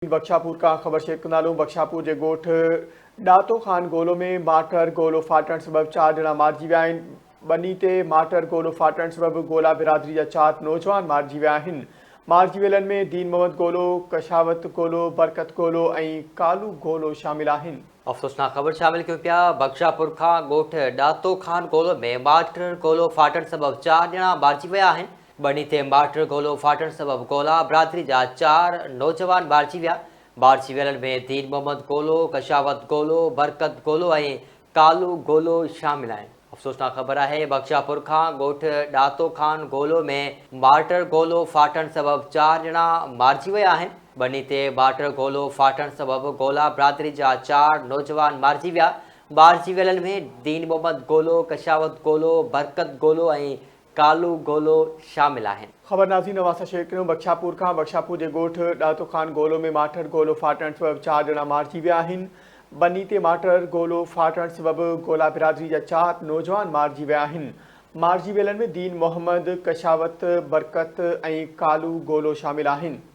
بخشاپور کان خبر شيئر ڪندا هلون بخشاپور جي ڳوٺ ڏاتو خان گولو ۾ مارٽر گولو ڦاٽڻ سبب چار ڄڻا مارجي ويا آهن ٻني تي مارٽر گولو ڦاٽڻ سبب گولا برادري جا چار نوجوان مارجي ويا آهن مارجي ويلن ۾ دين محمد گولو، ڪشاوت گولو، برڪت گولو ۽ ڪالو گولو شامل آهن. افسوسناڪ خبر شامل ڪيون پيا بخشاپور کان ڳوٺ ڏاتو خان گولو ۾ مارٽر گولو ڦاٽڻ سبب چار ڄڻا مارجي ويا آهن ٻني تي مارٽر گولو ڦاٽڻ سبب گولا برادري جا چار نوجوان مارجي ويا. مارجي ويلن ۾ دين محمد گولو، ڪشاوت گولو، برڪت گولو ۽ ڪالو گولو شامل آهن. افسوسناڪ خبر آهي بخشاپور کان ڳوٺ ڏاتو خان گولو ۾ مارٽر گولو ڦاٽڻ سبب چار ڄڻا مارجي ويا آهن. ٻني تي مارٽر گولو ڦاٽڻ سبب گولا برادري جا چار نوجوان مارجي ويا. مارجي ويلن ۾ دين محمد گولو، ڪشاوت گولو، برڪت گولو ۽ ڪالو گولو شامل آهن. خبر نازين اوهان سان شيئر ڪريون بخشاپور کان بخشاپور جي ڳوٺ ڏاتو خان گولو ۾ ماٺر گولو ڦاٽڻ سبب چار ڄڻا مارجي ويا آهن ٻني تي ماٺر گولو ڦاٽڻ سبب گولا برادري جا چار نوجوان مارجي ويا آهن مارجي ويلن ۾ دين محمد، ڪشاوت، برڪت ۽ ڪالو گولو شامل آهن.